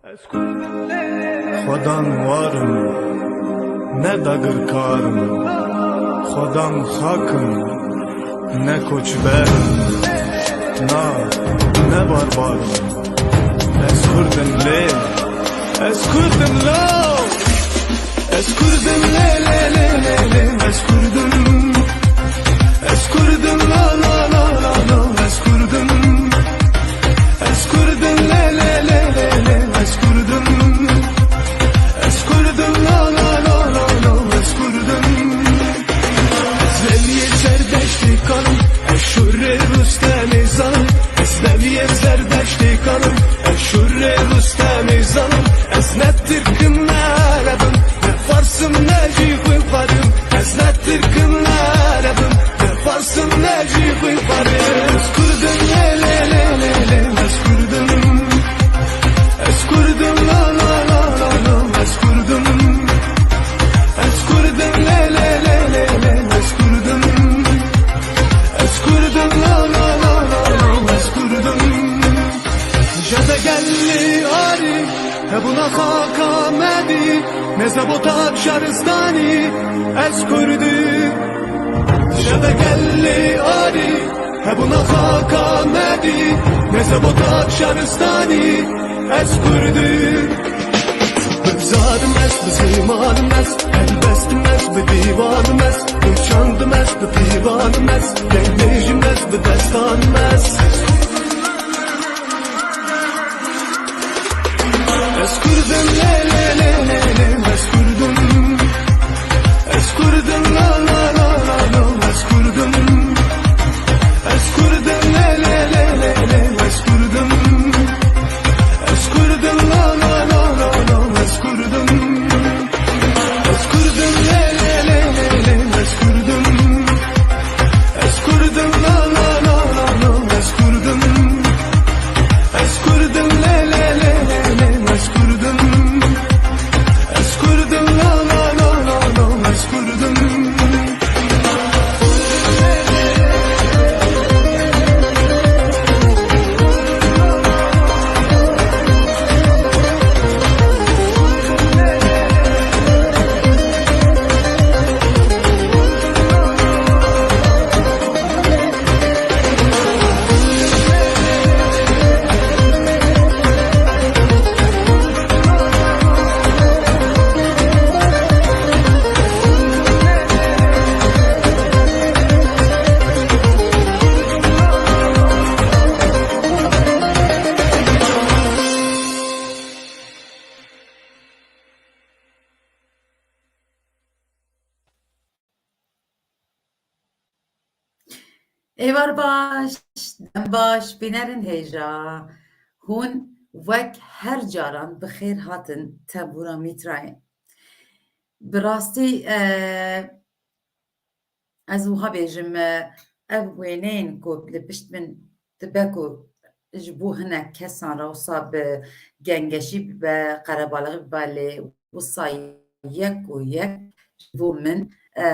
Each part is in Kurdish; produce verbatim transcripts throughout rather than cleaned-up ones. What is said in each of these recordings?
Xwedan war im, ne dagirkar im. Xwedan xak im, ne koçber im. Na, ne barbar im. Ez Kurd im lê, ez Kurd im lo. Ez Kurd im lê, lê, lê, lê, lê. Ez Kurd im. Ez Kurd im, la, la, la, la, la. Ez Kurd im. Ez Kurd im, lê, lê, lê, lê, lê. Ez Kurd im. Ez Kurd im, la, la, la, la, la. Ez Kurd im. Ez leviyê serdeştê kalim. Ez şûrê Rustemê zalim. Ez leviyê serdeştê kalim. Ez şûrê Rustemê zalim. Ez ne Tirk im, ne Ereb im, ne Fars im, ne jî xwînxwar im. Ez ne Tirk im, ne Ereb im, ne Fars im, ne jî xwînxwar im. Ez Kurd im, lê, lê, lê, lê, lê. Ez Kurd im. Ez Kurd im, la, la, la, la, la. Ez Kurd im. Ez Kurd im, lê, lê, lê, lê, lê. Ez Kurd im. Ez Kurd im, la, la, la, la, la. Ez Kurd im. Jede gelê arî, hebûna xaka me dî, nêze bo tak şaristanî, ez Kurd im. Jede gelê arî, hebûna xaka me dî, nêze bo tak şaristanî, ez Kurd im. Bi zad im ez, bi ziman im ez, helbest im ez, bi dîwan im ez, bi çand im ez, bi pîvan im ez, gelbêj im ez, bi destan im ez. Ez Kurd im, lê, lê, lê, lê, lê, ez Kurd im. Ez Kurd im, la, la, la, la, la, ez Kurd im. Ez Kurd im, lê, lê, lê, lê, lê, ez Kurd im. Ez Kurd im, la, la, la, la, la, ez Kurd im. Ez Kurd im, lê, lê, lê, lê, lê, ez Kurd im. Ez Kurd im, la, la, la, la, la, ez Kurd im. Ez Kurd im, lê, lê, lê, lê, lê, ez Kurd im. Ez Kurd im, la, la, la, la, la, ez Kurd im. Êvar baş, dem baş, bînerên hêja. Hûn wek her caran bi xêr hatin Tembûra Mîtrayê. Bi rastî, e, ez wiha bêjim, e, ev wêneyên ku li pişt min dibe ku ji bo hinek kesan re wisa bi gengeşî bibe, qerebalixî bibe, lê wisa yek û yek ji bo min, e,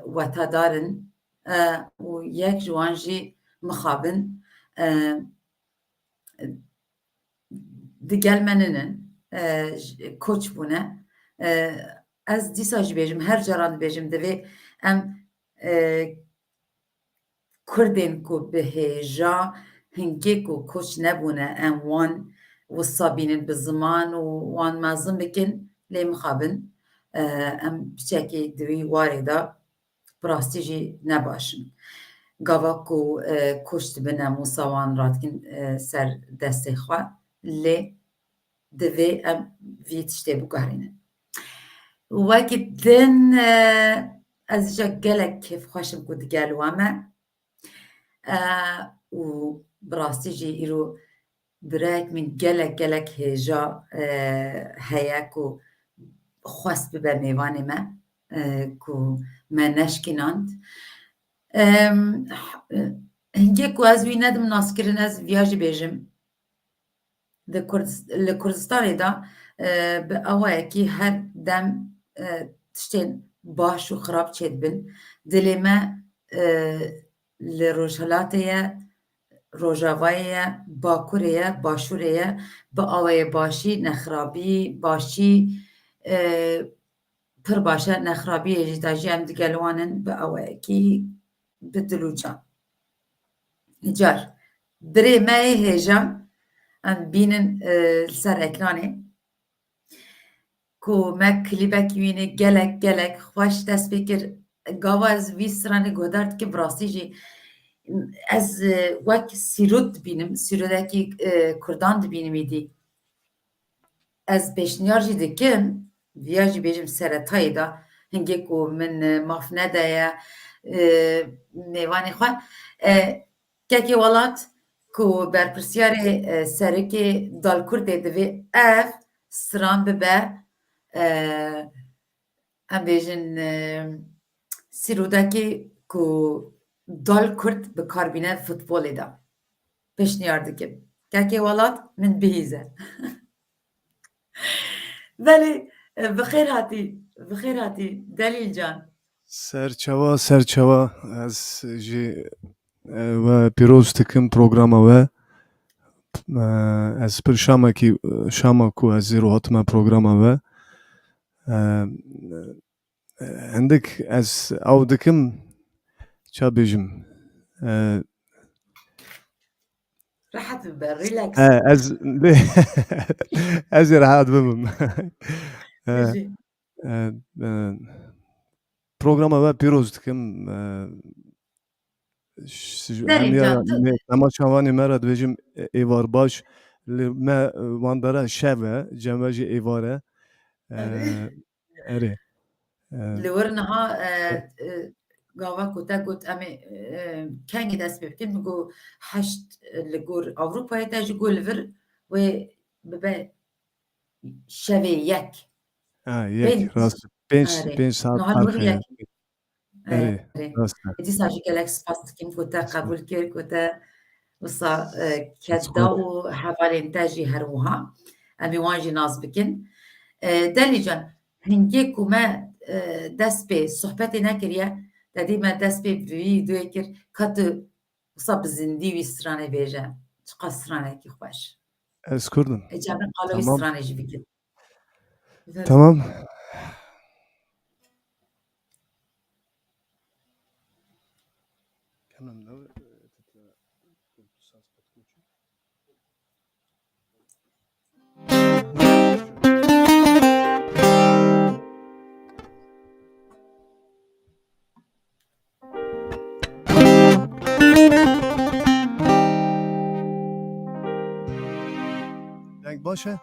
wetadar in, e, û yek ji wan jî mixabin, e, digel me ninin, e, j-, koç bûne. E, ez dîsa jî bêjim, her caran dibêjim, divê em, e, Kurdên ku bi hêja hingê ku koç nebûne, em wan wisa bînin bi ziman û wan mezin bikin, lê mixabin, e, em piçekî di wî warê de bi rastî jî ne baş in. Gava ku, e, koç dibin, em wisa wan radikin, e, ser destê xwe, lê divê em vî tiştê biguherînin. Wekî din, e, ez îja gelek kêfxweş im ku digel we me. E, û bi rastî jî îro birayek min gelek, gelek hêja, e, heye ku xwest bibe mêvanê me, e, ku me neşkînand. Em, hingê ku ez wî nedim naskirin, ez viya jî bêjim. Di Kurd-, li Kurdistanê de, e, bi awayekî her dem, e, tiştên baş û xirab çêdibin. Dilê me, e, li Rojhilatê ye, Rojavayê ye, Bakurê ye, Başûrê ye, bi awayê başî, nexrabî, başî, e, pir baş e, nexrabiyê jî da jî em digel wan in bi awayekî bi dil û can. Car, birê me yê hêja em bînin, e, li ser ekranê. Ku me klîbekî wî ne gelek, gelek xweş dest pê kir. Gava ez vî stranê guhdar dikim, bi rastî jî ez, e, wek sîrot dibînim, sîrodekî, e, kurdan dibînim êdî. Ez pêşniyar jî dikim, viya jî bêjim seretayê de, hingê ku min, e, maf nedaye, e, mêvanê xwe, e, Kekê Welat ku berpirsiyarê, e, serokê Dal Kurdê divê ev stran bibe, e, em bêjin, e, sîrodekê ku Dal Kurd bi kar bîne futbolê de. Pêşniyar dikim. Kekê Welat min bihîze. Belê, e, bi xêr hatî, bi xêr hatî, Delîl can. Serçawa, serçawa, ez jî, e, we pîroz dikim programa we. E, ez pir şamekî, şama ku ez zîro hatime programa we. E, e, hindik ez ew dikim, ça bêjim, e, Rehet bibe, relax. E, ez, ez ê rehet bibim. E, Bijî. e, e, programa we pîroz dikim. E, ş-, ş-, Derê hemiya can, tu me-, temaşevanê me re dibêjim, e, êvar baş. Li me, e, wan dere şev e, cem me jî êvar e. E, Erê. Erê. E, Li wir niha, e, e, gava ku te got em ê, e, kengî dest pê bikin, min got heşt li gor Ewropayê, te jî got li vir wê bibe şevê yek. Ha, yek, Pênc. rast. Pênc, Erê. pênc saet Niha li wir ferq e. yek. Erê, Erê, rast e. Dîsa jî gelek spas dikim ku te qebûl kir, ku te wisa, e, ked da û hevalên te jî her wiha. Em ê wan jî nas bikin. E, Delî can, hingê ku me, e, dest pê sohbetê nekiriye, te dî me dest pê vîdyoyê kir, ka tu wisa bi zindî wî stranê bêje. Çiqas stranekî xweş. Ez Kurd im. E, ca min qala wî Tamam. stranê jî bikin. Tamam. Deng baş e?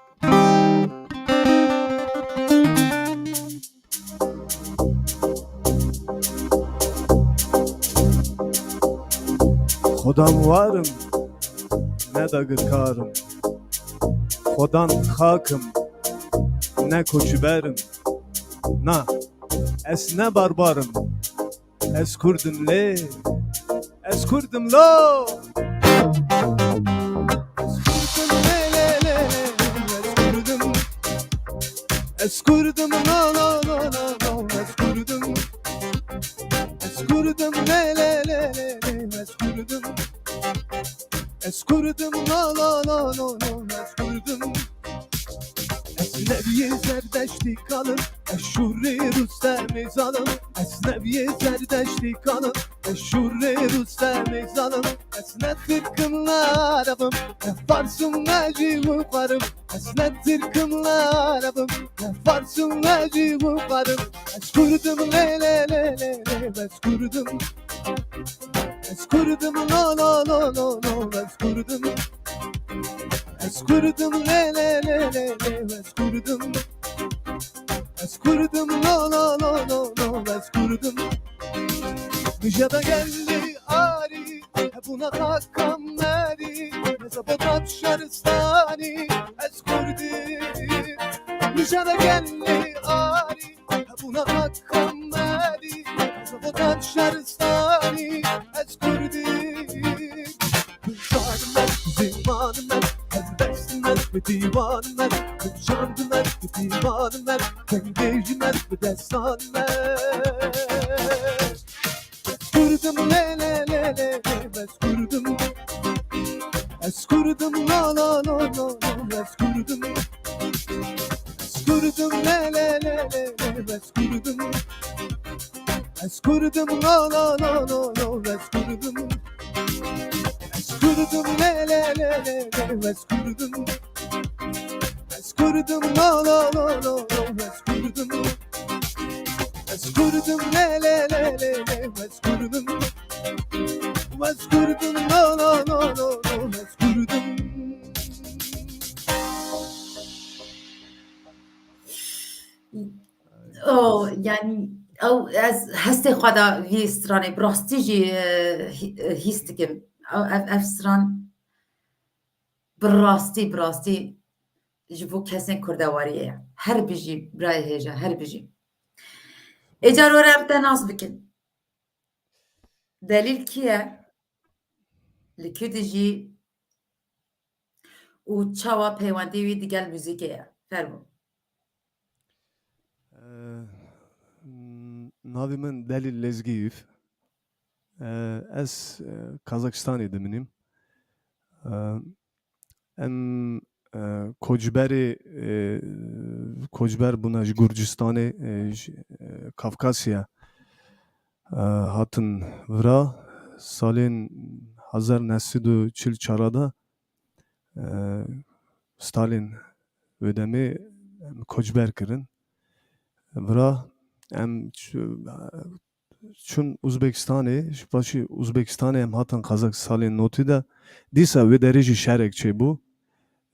Xwedan war im, ne dagirkar im. Xwedan xak im, ne koçber im. Na, ez ne barbar im. Ez Kurd im lê, ez Kurd im lo. Ez Kurd im lê, lê, lê, lê, lê, ez Kurd im. Ez Kurd im, no, no, no, no, no, ez Kurd im. Ez Kurd im, lê, lê, lê, lê, lê, ez Kurd im. Ez Kurd im, no, no, no, no, no, ez Kurd im. Ez nebiyê Zerdeştî kalim, ez şûrê Rûstemê zalim. Ez nebiyê Zerdeştî kalim, ez şûrê Rûstemê zalim. Ez ne Tirk im, ne Ereb im, ne Fars im, ne jî Wixwar im. Ez ne Tirk im, ne Ereb im, ne Fars im, ne jî Wixwar im. Ez Kurd im, lê, lê, lê, lê, lê, ez Kurd im. Ez Kurd im, lo, lo, lo, lo, lo, ez Kurd im. Ez Kurd im, lê, lê, lê, lê, lê, ez Kurd im. Ez Kurd im, lo, lo, lo, lo, lo, ez Kurd im. Mijara geldi arî, hebûna xaka merî, mezebota şaristanî, ez Kurd im. Mijara geldi arî, hebûna xaka merî, mezebota şaristanî, ez Kurd im. Bi zan me, bi ziman me, helbest me, bi dîwan me, bi çand me, bi dîwan me, dengêj me, bi destan me. Ez Kurd im, lê, lê, lê, lê, lê, ez Kurd im. Ez kurdim, la la la la la, ez kurdim. Ez kurdim, le le le le le, ez kurdim. Ez kurdim, la la la la la, ez kurdim. Ez kurdim, le le le le le, ez kurdim. Ez kurdim, la la la la la, ez kurdim. Ez kurdim, le le le le le, ez kurdim. Ez kurdim, la la la la la, ez kurdim. O, yani, ew, ez hestê xwe de vî stranê bi rastî jî, e, hî-, e, hîs dikim. Ew, ev, ev stran bi rastî, bi rastî ji bo kesên kurdewariyê ye. Her bijî, birayê hêja, her bijî. Êcar were em te nas bikin. Delîl kî ye? Li ku dijî û çawa peywendî wî digel muzîkê ye? Fermo. Eh, navê min Delîl Lezgîyev. Eh, ez, eh, Kazakistanê dimînim. Eh, em, eh, koçberê, eh, koçber bûne ji Gurcistanê, eh, ji, eh, Kafkasya, eh, hatin vira. Salên hezar neh sed û çil çar de, eh, Stalin wê demê em koçber kirin. Vira em ç-, çûn Uzbekistanê, ji paşî Uzbekistanê em hatin Kazak salên notî de. Dîsa wê derê jî şerek çêbû.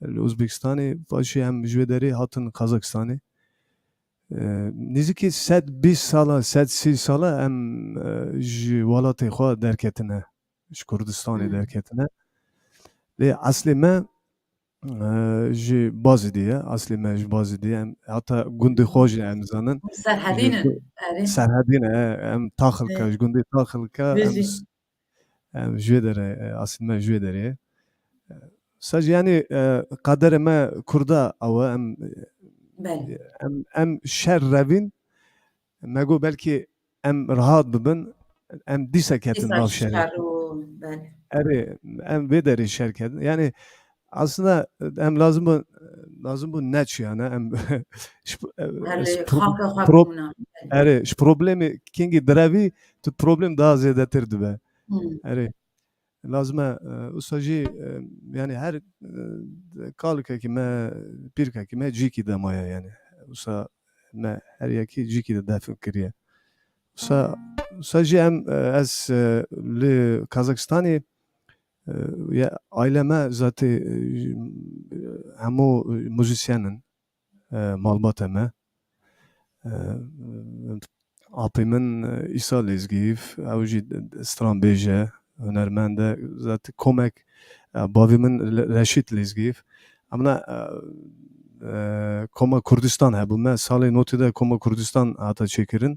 Li Uzbekistanê paşî em ji wê derê hatin Kazakistanê. Eee, nêzîkî sed bîst sala, sed sî sala em, eee, ji welatê xwe derketine, ji Kurdistanê Hmm. derketine. Lê eslê me, eee, ji Bazîdê ye, eslê me ji Bazîdê ye. Em heta gundê xwe jî em zanin. Serhedî Ji ne? gu-, Erê. Serhedî ne, em Taxilka, Ê. ji gundê Taxilka, em Bijî. s-, em ji wê derê, e, eslê me ji wê derê ye. E, sa jî, yanî, e, qederê me Kurda ew e, em, Belê. em, em şer revîn, me got belkî em rahat bibin, em dîsa ketin Dîsa nav şerê. şer û, belê. Erê, em vê derê şer ketin. Yanî aslında em lazim bû, lazim bû neçiyane, em ji, e, Belê, ji pro-, xaka xwe pro-, bûna. Belê. Erê, ji problemê kengî direvî, tu problem daha zêdetir dibe. Hmm. Erê, lazim e, e, wisa jî, e, yanî her, e, kalikekî me, pîrkekî me cîkî de maye yanî. Wisa me her yekî cîkî de defn kiriye. Wisa, wisa jî em, e, ez, e, li Kazakistanê, e, ya aile me zatê, e, hemû muzîsyen in, e, malbata me. E, apê min, e, Îsa Lezgîyev, ew jî stranbêj e, hunermend e, zatê komek, e, bavê min Le-, Reşîd Lezgîyev. Em ne, e, e, Koma Kurdistan hebû. Me salê notî de Koma Kurdistan hate çêkirin.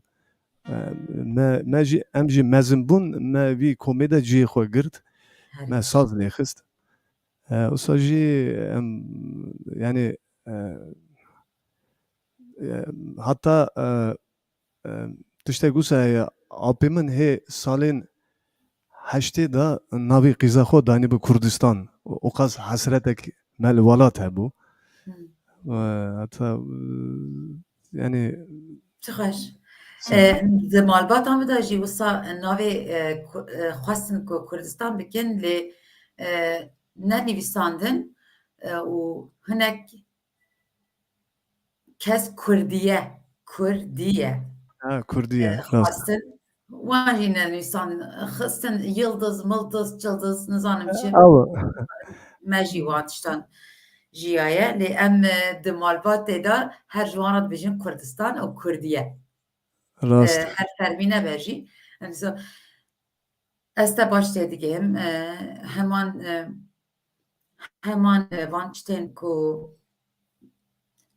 E, me, me jî, em jî mezin bûn, me vî komê de cihê xwe girt. Herî Me baş. saz lêxist. E, wisa jî em, yanî, e, e, heta, e, e, tiştek wisa heye, apê min hê salên heştê de navê qîza xwe danî bi Kurdistan. O, o qas hesretek me li welat hebû. Hmm. E, heta, e, yanî Çi xweş. Sağ ol. E, di malbata min de jî wisa navê, e, ku-, e, xwestin ku Kurdistan bikin, lê, e, nenivîsandin, e, û hinek kes Kurdiye, Kurdiye, Ha, Kurdiye, e, rast. xwestin. Wan jî nenivîsandin. Xistin yildiz, mildiz, çildiz, nizanim çi. Awa. Me jî wan tiştan jiyaye. Lê em, e, di malbatê de her ji wan re dibêjin Kurdistan û Kurdiye. Rast. E, her fermî nebe jî. Em dîsa ez te baş têdigihim. E, heman, e, heman, e, van tiştên ku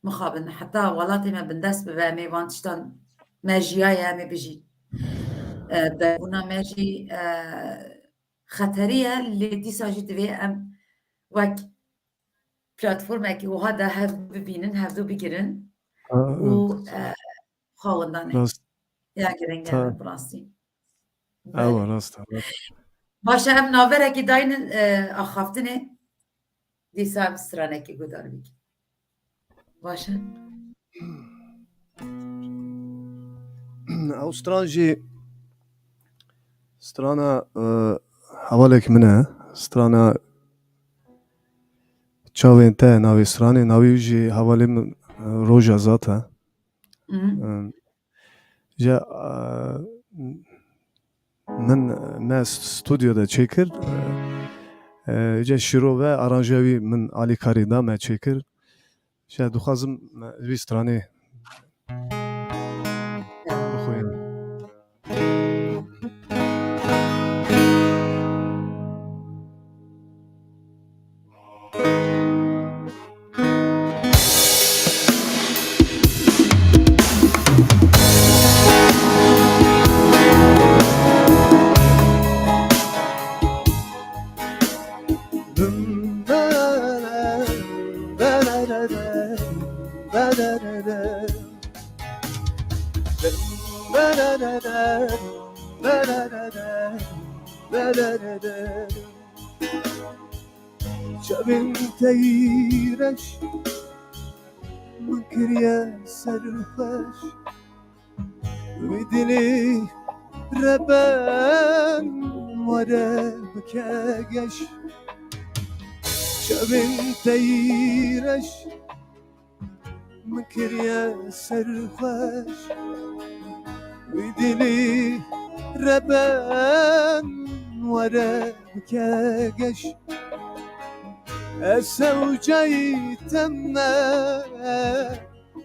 mixabin, heta welatê me bindest bibe, em ê van tiştan me jiyaye, em ê bijîn. E, derbûna me jî, e, xeterî ye, lê dîsa jî divê em wek platformekî wiha de hev bibînin, hevdû bigirin Ha, û, evet. e, xwe windanê. Rast. Ya giring e, Ta- bi rastî. Ewa, Belê. rast e, rast. Baş e, em naverekî daynin, e, axaftinê. dîsa em stranekî guhdar bikin. Baş e? Ew stran jî strana, e, hevalek min e. Strana Çavên Te navê stranê, navê wî jî hevalê min, e, Roja Zat e. Hı hı. E, Ji, e, min, me studyoda çêkir. E, ji şîrove aranjeya wî min alîkarî da, me çêkir. Ji dixwazim me vî stranê bixwînim. Çavên te yî reş min kiriye serxweş. Wî dilî reben were bike geş. Çavên te yî reş min kiriye serxweş. Wî dilî reben were bike geş. Ez sewceyî te me,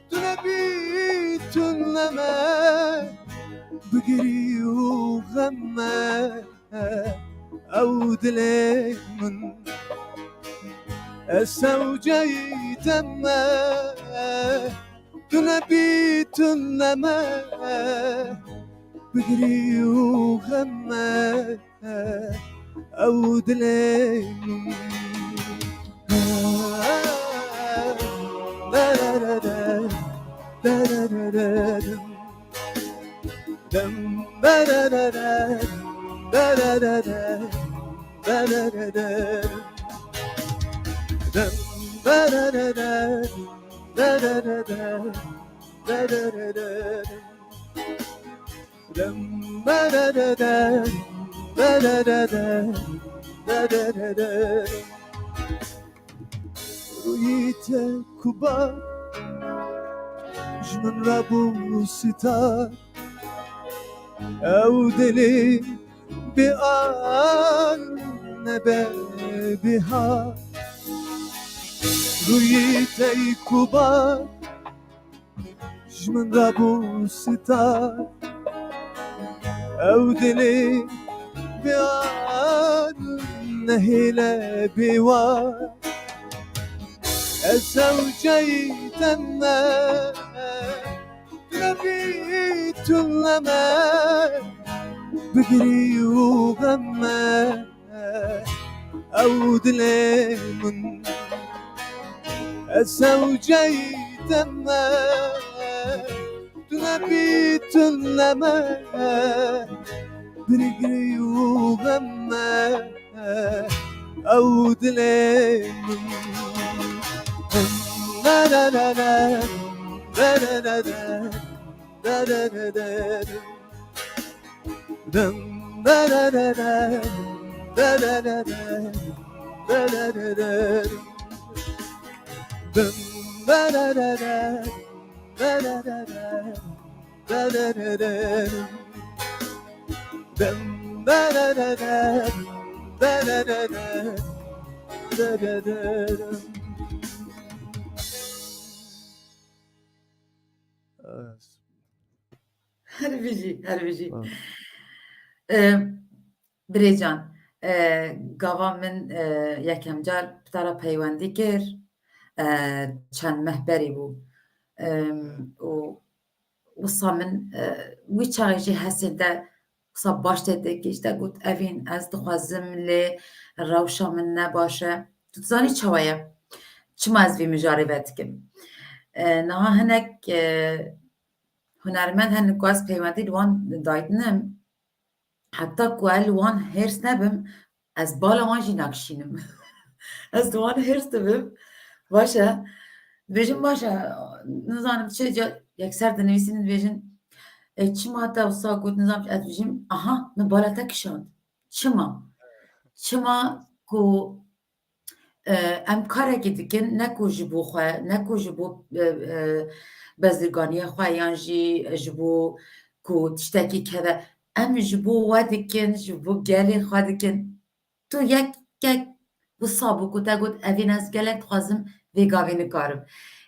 tu nebî tu neme, bigirî û xem me ew dilê min. Ez sewceyî te me, tu nebî tu neme, bigirî û xem me ew dilê min. Rûyî te ku ba ji min re bû sita, ew dilê bê an nebe bê ha. Rûyî te ku ba ji min re bû sita, ew dilê bê an nehêle bê wa. Ez sewceyî te me, tu nebî tu neme, bigirî û xem me ew dilê min. Ez sewceyî te me, tu nebî tu neme, bigirî û xem me ew dilê min. Her bijî, her bijî. Ha. Ee, Birêcan, e, gava min, e, yekem car bi te re peywendî kir, e, çend meh berî bû. Em, û wisa min, e, wî çaxê jî hesên te wisa baş tê têkişt, te got, "Evîn, ez dixwazim, lê rewşa min ne baş e." Tu dizanî çawa ye? Çima ez vî mijarê vedikim? E, niha hinek, e, hunermend hene ku ez peywendî li wan dayînim. Heta ku ez li wan hêrs nebim, ez bala wan jî nakişînim. Ez di wan hêrs dibim. Baş e. Dibêjim baş e. Nizanim çi ca-, yekser dinivîsînin dibêjin. E, çima te wisa got, nizanim, ez dibêjim, aha, min bala te kişand. Çima? Çima ku, e, em karekî dikin, ne ku ji bo xwe, ne ku ji bo, e, e, bezirganiya xwe yan jî ji bo ku tiştekî keve. Em ji bo we dikin, ji bo gelê xwe dikin. Tu yek, yek wisa bû ku te got, "Evîn ez gelek dixwazim, vê gavê nikarim."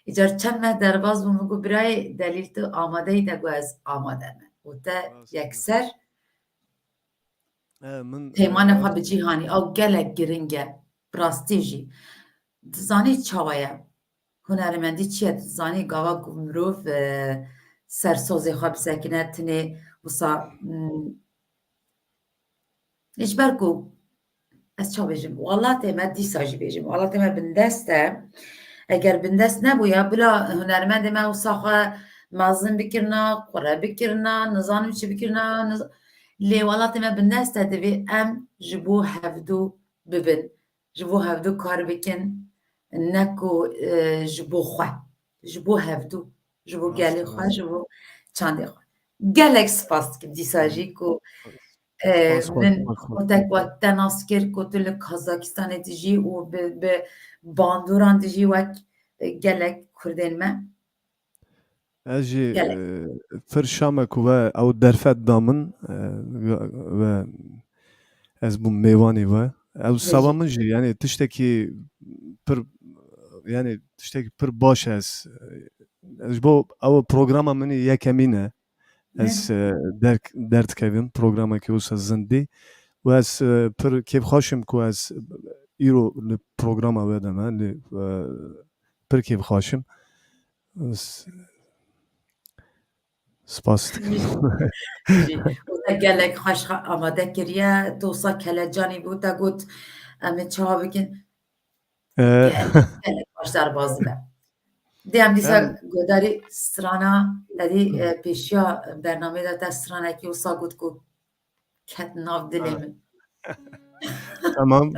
Îcar çend meh derbas bû, min got, "Birayê Delîl, tu amade yî?" Te got, "Ez amade me." Û te Rast yekser E, min, peymanê e, xwe bi cî hanî. Ew gelek giring e, bi rastî jî. Dizanî çawa ye? Hunermendî çi ye? Dizanî gava ku mirov, e, ser sozê xwe bisekine, tinê wisa, mm, ji ber ku ez çawa bêjim, welatê me dîsa jî bêjim, welatê me bindest e. Eger bindest nebûya, bila hunermendê me wisa xwe mezin bikirina, qure bikirina, nizanim çi bikirina, niz-, lê welatê me bindest e, divê em ji bo hevdû bibin. Ji bo hevdû kar bikin, ne ku, e, ji bo xwe. Ji bo hevdû. Ji bo Rast, gelê xwe, rast. ji bo çandê xwe. Gelek spas dikim dîsa jî ku, e, Spas xwe, min spas xwe. Otek we te nas kir ku tu li Kazakistanê dijî û bi, bi bandûran dijî wek, e, gelek Kurdên me. Ez jî, Gelek. e, pir şa me ku we ew derfet da min, e, we, we ez bûm mêvanê we. Ew Pêjî. Seba min jî, yani tiştekî pir, yani tiştekî pir baş e ez, e, ji bo ew programa min ê yekemîn e. Ez, Ne? e, derk-, derdikevim programekî wisa zindî. Û ez, e, pir kêfxweş im ku ez îro li programa we de me, li, e, pir kêfxweş im. S-, spas dikim. Jî, jî. Û te gelek xweş xa-, amade kiriye. Tu wisa kelecanî bû, te got, "Em ê çawa bikin?" E. Gelek, gelek baş derbas dibe. Dê em dîsa Em guhdarî strana, te dî, e, pêşiya bernameyê de te stranekî wisa got ku ket nav dilê Ha. min. Tamam.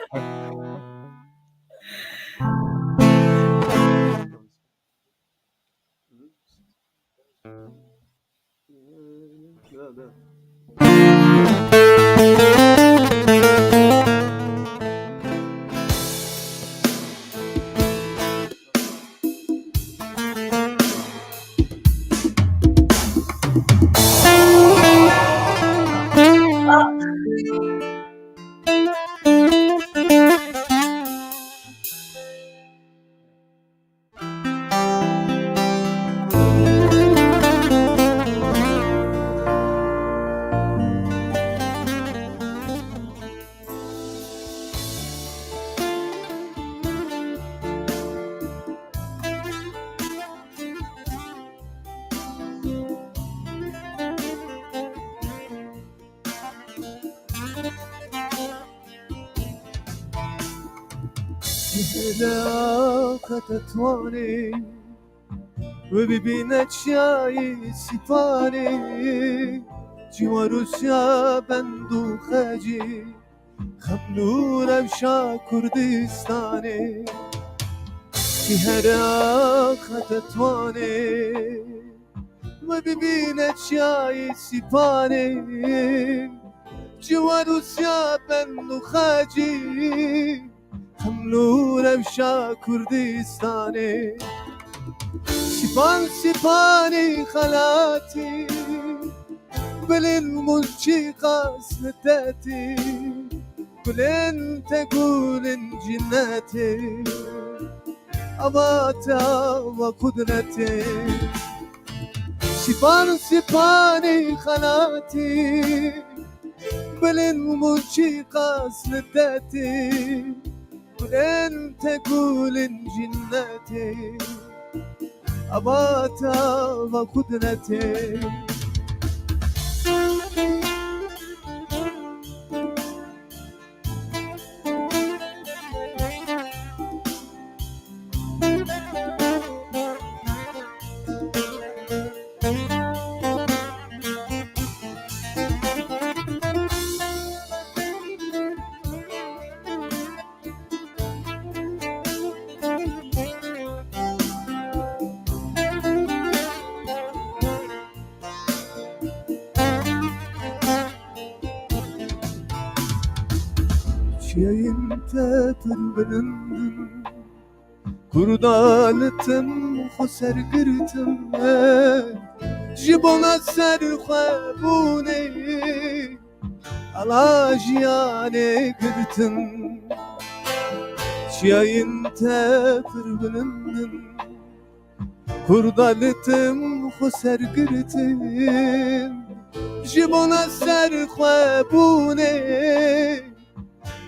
Çihre axete tuanê, we bibîne çiyayî Sîpanê, ciwa Rûsya bend û xecî, xem nû rewşa Kurdistanê. Çihre axete tuanê, we bibîne çiyayî Sîpanê, ciwa Rûsya bend û xecî, xem nû rewşa Kurdistanê. Sîpan, Sîpanî xelatî, gulên munçî qas li detî, gulên te gulên cinnetê, ava te ava qudretê. Sîpan, Sîpanî xelatî, gulên munçî qas li detî, gulên te gulên cinnetê, ava te ava qudretê. Te pir bilind in. Kurda li tim xwe sergirtin. Ji bona ser xwe bûnê ala jiyanê girtin. Çiyayên te pir bilind in. Kurda li tim xwe sergirtin. Ji bona ser xwe bûnê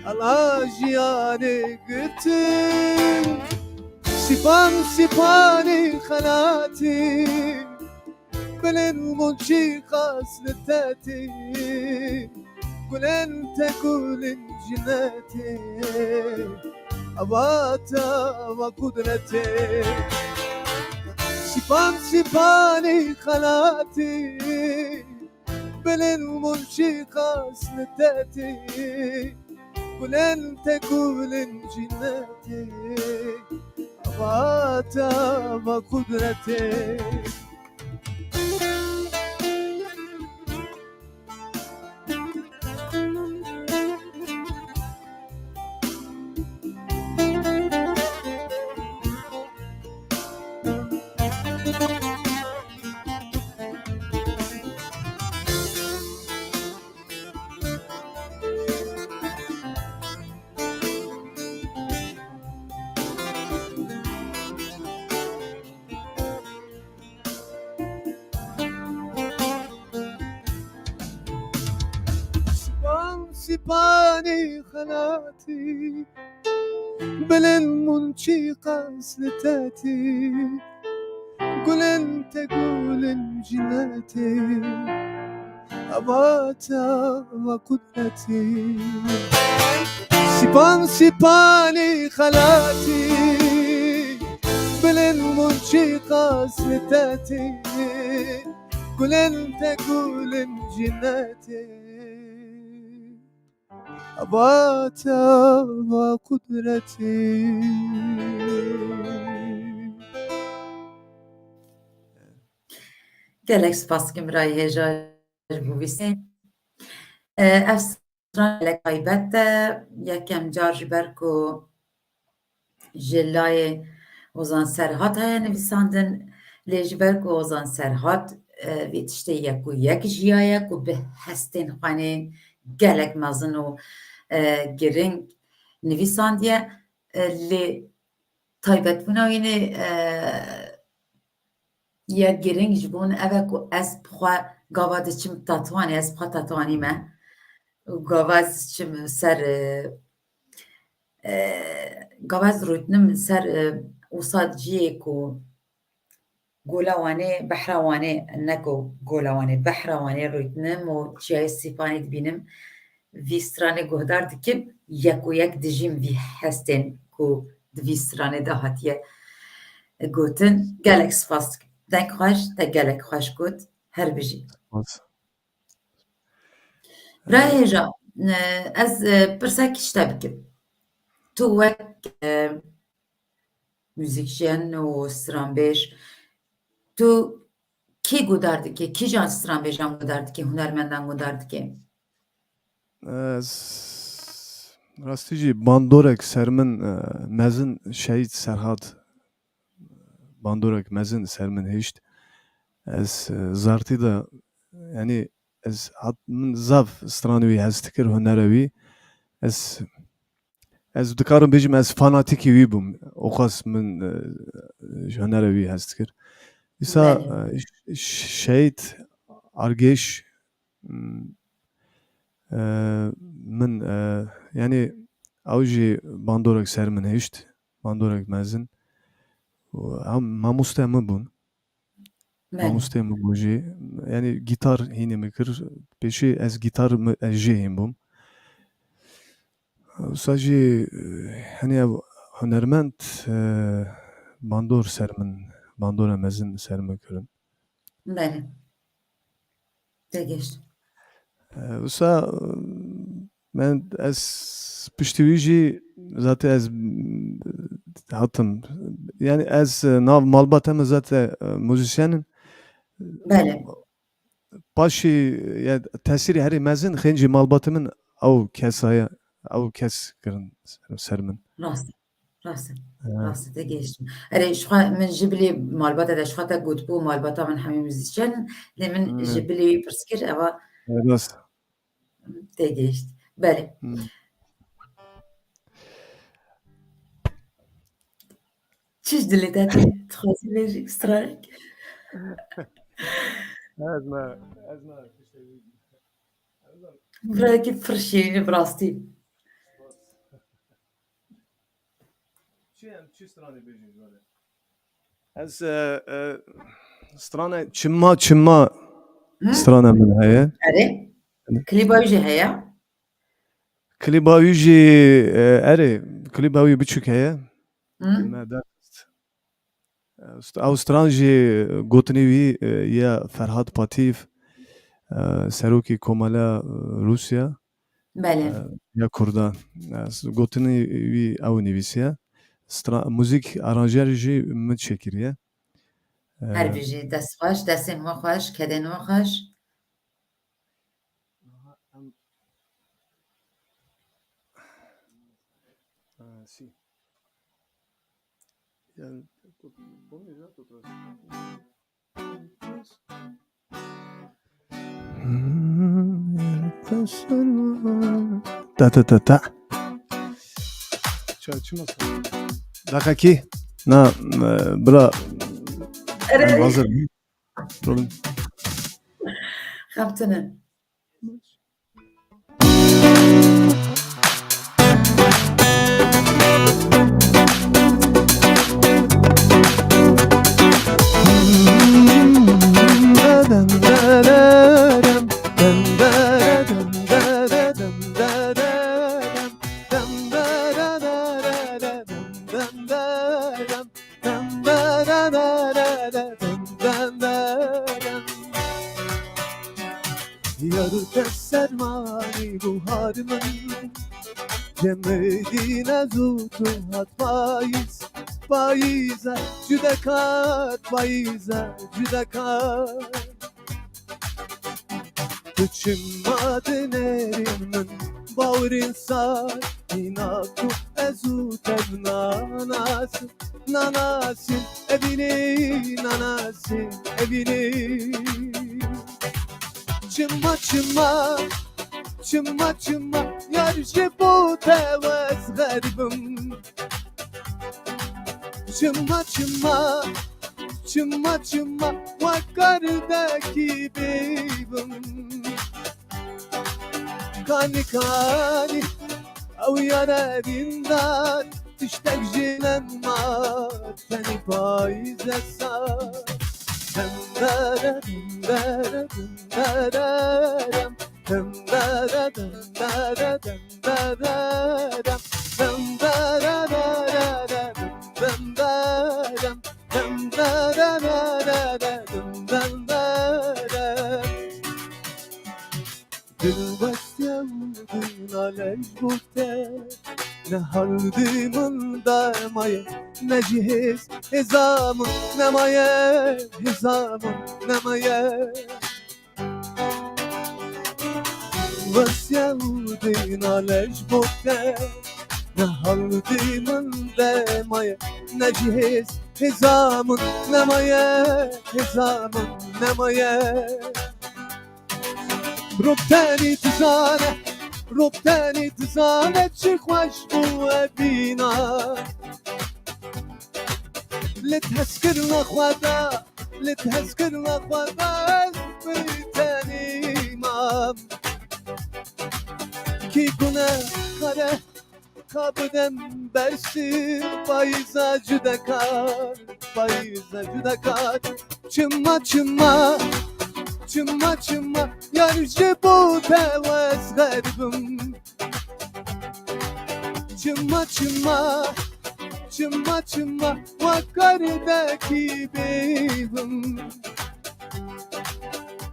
ala jiyanê girtin. Sipan sipanî xelatî. Bilên û monçî qas li tetî. Gulên te gulên jinetê. Ava te ava kudretê. Sipan sipanî xelatî. Bilên û monçî qas li tetî. Gulên te gulên jinetê. Ava te ava kudretê. Sipan sipanî xelatî. Bilên monçî qas li tetî. Gulên te gulên jinetê. Ava te ava kudretê. Sipan sipanî xelatî. Bilên monçî qas li tetî. Gulên te gulên jinetê. Ava te ava kudretê. Gelek spas dikim birayê hêja ji bo vî stran. E, ev stran gelek taybet e. Yekem car ji ber ku ji layê Ozan Serhat heye nivîsandin, lê ji ber ku Ozan Serhat, e, vê tiştê yek û yek jiyaye ku bi hestên xwenê gelek mezin û, e, giring nivîsandiye, e, lê taybetbûna wî nê, e, ya giring ji bo min ev e ku ez bi xwe gava diçim Tetwanê, ez bi xwe Tetwanî me. Û gava ez diçim ser, e, e, gava ez rûtinim ser, e, wisa ciyê ku Gola Wanê, Behra Wanê, ne ku Gola Wanê, Behra Wanê rûtinim û Çiyayê Sîpanê dibînim. Vî stranê guhdar dikim, yek û yek dijîm vî hestên ku di vî stranê de hatiye gotin. Gelek spas dikim. Deng xweş, te gelek xweş got. Her bijî. Spas. Birayê hêja, e, ez, e, pirsek ji te bikim. Tu wek, e, muzîkjen û stranbêj, tu kî guhdar dike, kîjan stranbêjan guhdar dike, hunermendan guhdar dike? Ez rastî jî bandorek ser min, e, mezin Şehîd Serhat, bandorek mezin ser min hişt. Ez, e, zartî de, yanî ez hat, min zaf stranê wî hez dikir, hunera wî. Ez, ez dikarim bêjim, ez fanatîkî wî bûm. Oqas min, e, ji hunera wî hez dikir. Îsa, Belê. e, ş-, ş-, Şehîd Argêş, m, e, min, e, yanî ew jî bandorek ser min hişt, bandorek mezin. Û em mamoste min bûn. Belê. Mamosteyê min bû jî. Yanî gîtar hînê min kir. Pêşî ez gîtar mi, ez jê hîn bûm. Wisa jî, e, henî ev hunermend, e, bandor ser min, bandora mezin ser min kirin. Belê. Têgihişt. E, wisa, e, Men ez piştî wî jî zaten ez, m, hatim. Yanî ez, e, nav malbata min zaten, e, muzîsyen in. Belê. Paşî, ya, tesîrê herî mezin xêncî malbatê min ew kesa ye. ew kes kirin ser, ser min. Rast. Rast. Rast. Te gehiştim. Erê, ji xwe min ji bilî malbata de, ji xwe te gotbû, malbata min hemî muzîsyen, lê min ji bilî wî pirs kir, eva. Rast. Te gehişt. Belê. Hmm. Çi ji dilê te tê? Dixwazî bêjî stranek? Ez ne, ez ne, tiştekî. Stranek pir şîrîn e bi rastî. Çi em, çi stranê bêjin ji we re? Ez, e, e, strane Çimma Çimma Hı? Strane min heye. Erê. Klîba wî jî heye? Klîba wî jî, e, erê, klîba wî biçûk heye. Hı? Me derxist. E, st-, ew stran jî gotinê wî, e, ya Ferhat Patîf, e, serokê Komela, e, Rûsya. Belê. E, ya Kurdan. E, s-, gotinê wî ew nivîsiye. Stra-, muzîk aranjer jî min çêkiriye. E, Her bijî, dest xweş, destên we xweş, kedên we xweş. Aha, em, e, si. Yani, tu, tu, bunu güzel tutuyorsun. Ta ta ta ta. Çay, çi masa? Dakika ki. Na, e, bira. Erê. Hazır. Problem. Xemtine. Yar te sermanî buhar min, cemidî nezû tu hat payîz, payîze cudekar, payîze cudekar. Tu çima dinerî min bawirîn sar, hîna ku ez û tev nanasin, nanasin, evînî, nanasin, evînî. Çima, çima, çima, çima, yar ji bo te ez xeribim. Çima, çima, çima, çima, wek kardekî bêbim. Kanî, kanî, ew yare dîndar, tiştek jî nema, tenî payîze sar. Dem dere, dem dere, dem dere, dem, dem dere, dem dere, dem dere, dem, dem dere, dere, dem, dem dere, dem. Dil westiya û dina lej bo te. Ne hal di min de maye, ne jî hêz, hêza min nemaye, hêza min nemaye. Westiya û dina lej bo te. Ne hal di min de maye, ne jî hêz, hêza min nemaye, hêza min nemaye. Rop tenî dizane, rop tenî dizane çi xweş bû evîna. Li tezkirina xwe de, li tezkirina xwe de ez bi tenî mam. Kî gune kare ka bidem bersin payîza cudekar, payîza cudekar. Çima, çima, çima, çima, yar ji bo te ez xeribim. Çima, çima, çima, çima, wek kardekî bêbim.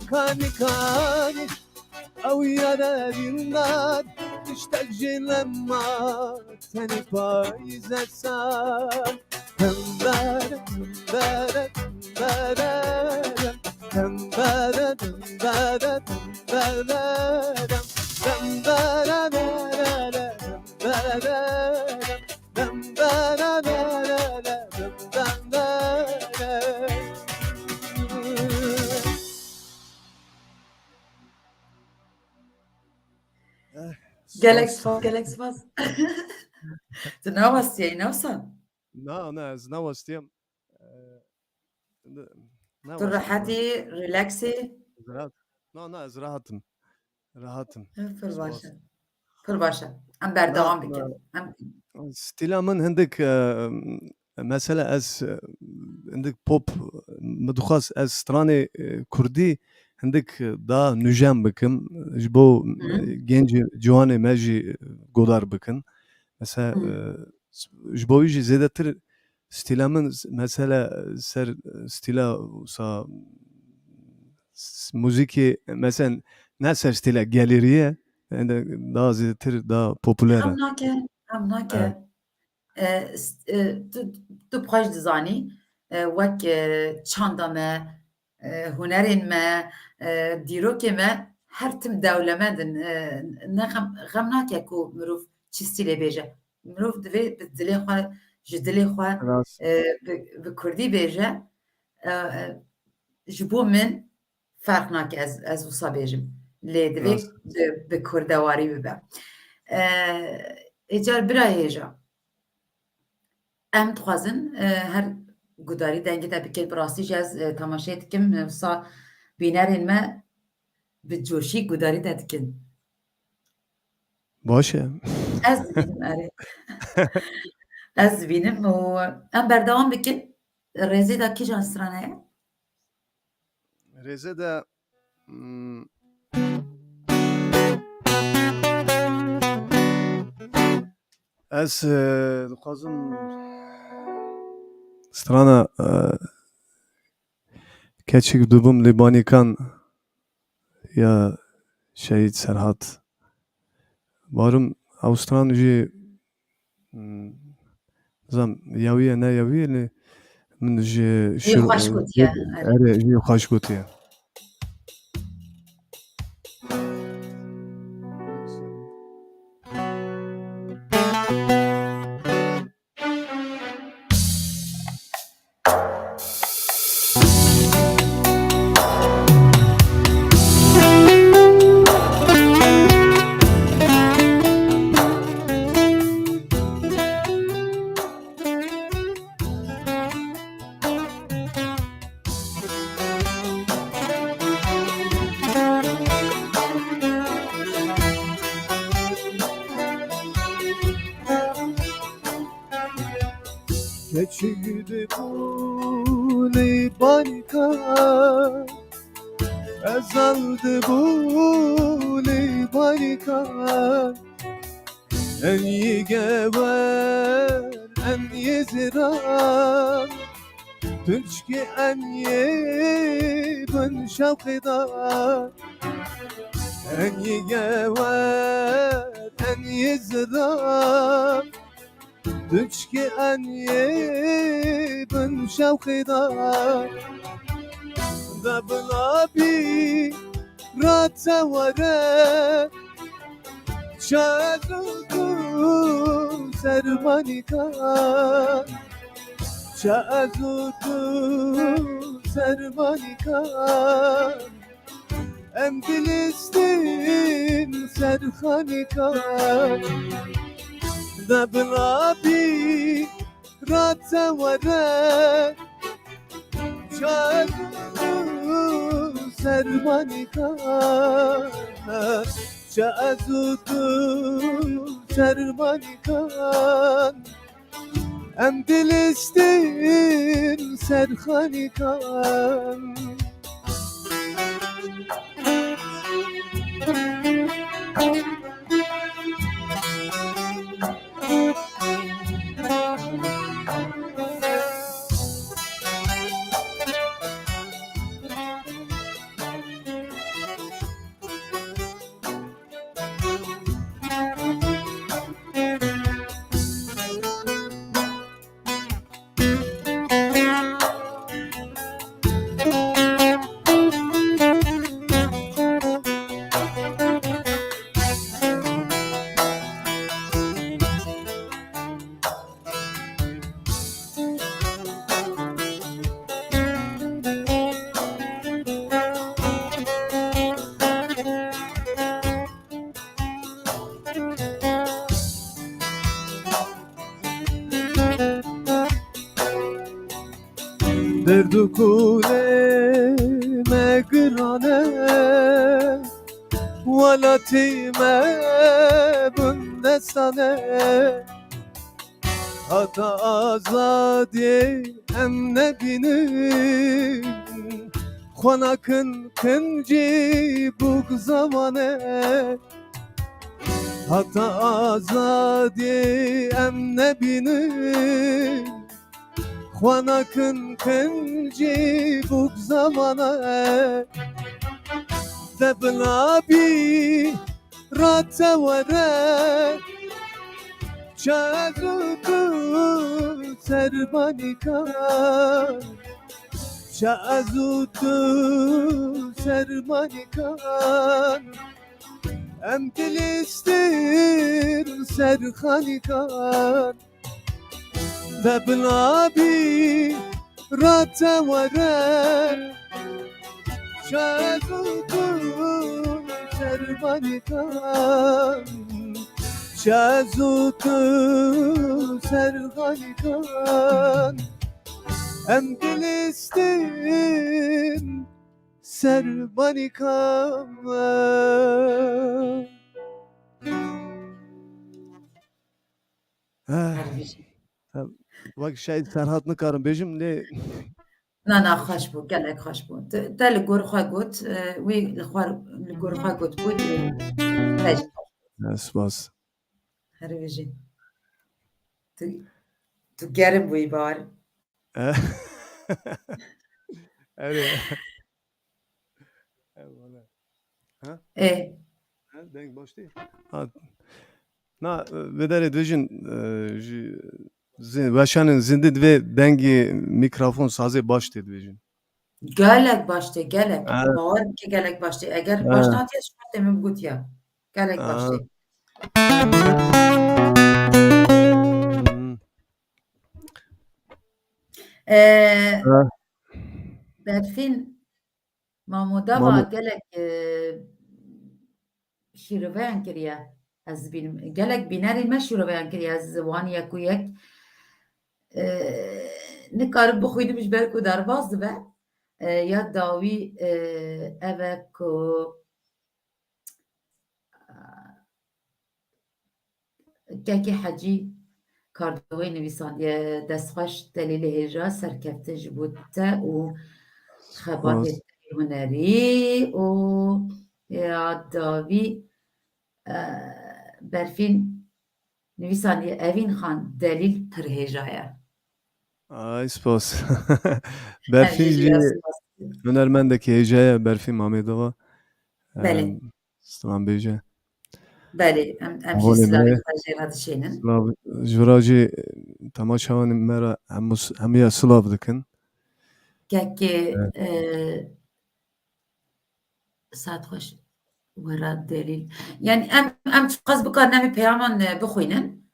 Kanî, kanî, ew yare dîndar, tiştek jî nema, tenî payîze sar. Dem dere, dem dere, dem dere, dem, dem dere, dem dere, dem dere, dem, dem dere, dere, dem. Gelek spas, gelek spas. Tu newestiyayî, ne wisa? Na, na, ez newestiyam. Ee, ne- Tu newestiyam. rehetî, relaxî? Ez rahat. Na, na, ez rahat im. Rahat im. Pir Spas. baş e. Pir baş e. Em berdewam Na, bikin. na. Em Stîla min hindik, e, mesela ez, e, hindik pop, min dixwest ez stranê, e, kurdî hindik, e, daha nûjen bikim. Ji bo, Hı. e, gencê ciwanê me jî, e, godar bikin. Mesela, Hı. e, ji bo wî jî zêdetir stîla min, mesela ser stîla wisa s-, muzîkê, mesela ne ser stîla gelêrî ye, yani daha zêdetir, daha popûler e. Em nake, em nake. Evet. E, s- e, tu, tu bi xwe jî dizanî, e, wek, e, çanda me, e, hunerên me, e, dîrokê me her tim dewlemend in. E, ne xem, xem nake ku mirov çi stîlê bêje. Mirov divê bi dilê xwe, ji dilê xwe, Rast. e, bi, bi kurdî bêje. E, e, ji bo min ferq nake ez, ez wisa bêjim. Lê divê Rast. bi, bi kurdewarî bibe. E, ê car bira hêja. Em dixwazin, e, her gudarî dengê te bikin. Bi rastî jî ez, e, temaşe dikim, e, wisa bînerên me bi coşî gudarî te dikin. Baş e. Ez dibînim, erê. Ez dibînim û em berdewam bikin. Rêzê de kîjan strana ye? Rêzê de, hmm, ez, e, dixwazim strana, e, Keçik dibûm li Banîkan ya Şehîd Serhat. Barim ew stran jî, hmm, nizam yawî ye, ne yawî ye, lê min ji Jî xweş gotiye, erê. Erê, jî xweş gotiye. Keçik dibû li Banîkan, ezal dibû li Banîkan. En yê gewer, en yê ziran, tunçkî en yê bin şewqê da. En yê gewer, en yê ziran, tunçkî en yê bin şewqê da. De bila bîra te were, ça ez û tu ser Banîkan, ça ez û tu ser Banîkan. Em dilistîn ser Xanîkan, de bila bîra te were, ça ez û tu ser Banîkan, ça ez û tu ser Banîkan. Em dilistîn ser Xanîkan. Derd û kulê me giran e, welatî me bin destan e. Heta azadiyê em nebînin, xwe nakin kincî bûk zaman e. Heta azadiyê em nebînin, xwe nakin kincî bûk zaman e. De bila bî rate were, çi ez û tu serbanîkan, çi ez û tu serbanîkan, em dilîstin serxanîkan. De bila bî rate were, çi ez û tu serbanîkan, çi ez û tu serbanîkan, em dilîstin serbanîkan. Eh, Her bijî. Em, wek Şehîd Ferhat nikarim bêjim, lê Na, na, xweş bû, gelek xweş bû. Te, te li gor xwe got, e, wî li xwe, li gor xwe got, got, e, te jî xweş bû. Ne, spas. Her bijî. Tu, tu gerim bûyî, Bahar. Eh. Erê. Eyvallah. Ha? Ê. Ha, deng baş tê? Ha. Na, vê derê dibêjin, e, ji zin-, weşanên zindî divê dengê mîkrofon sazê baş tê dibêjin. Gelek baş tê, gelek. Ha. Bawer bike gelek baş tê. Eger Ha. baş natiye, ji xwe tê min bigotiya. Gelek baş Ha. tê. Hmm. E, Ha. Berfîn, Mamoda va Mamo- gelek, e, şîroveyan kiriye. Ez bînim. Gelek bînerên me şîroveyan kiriye. Ez wan yek û yek, e, nikarim bixwînim ji ber ku derbas dibe. E, ya dawî, e, ev e ku Kekê Hecî Kardowê nivîsandiye, destxweş Delîlê hêja, serkeftin ji bo te û xebatê Spas. te hunerî û ya dawî, e, Berfîn nivîsandiye, Evîn Xan Delîl pir hêja ye. Ay, spas. Berfîn Hejî jî ya spas. Hunermendekî hêja ye, Berfîn Mamêdova. Belê. Em, Silam bêje. Belê, em, em jî Holê silavê me. Xwe jê re dişênin. Silav, ji vira jî, e, temaşevanên me re hemû s-, hemûya silav dikin. Kekê, Evet. e, saet xweş, wera Delîl. Yani em, em çiqas bikarin em ê peyaman, e, bixwînin.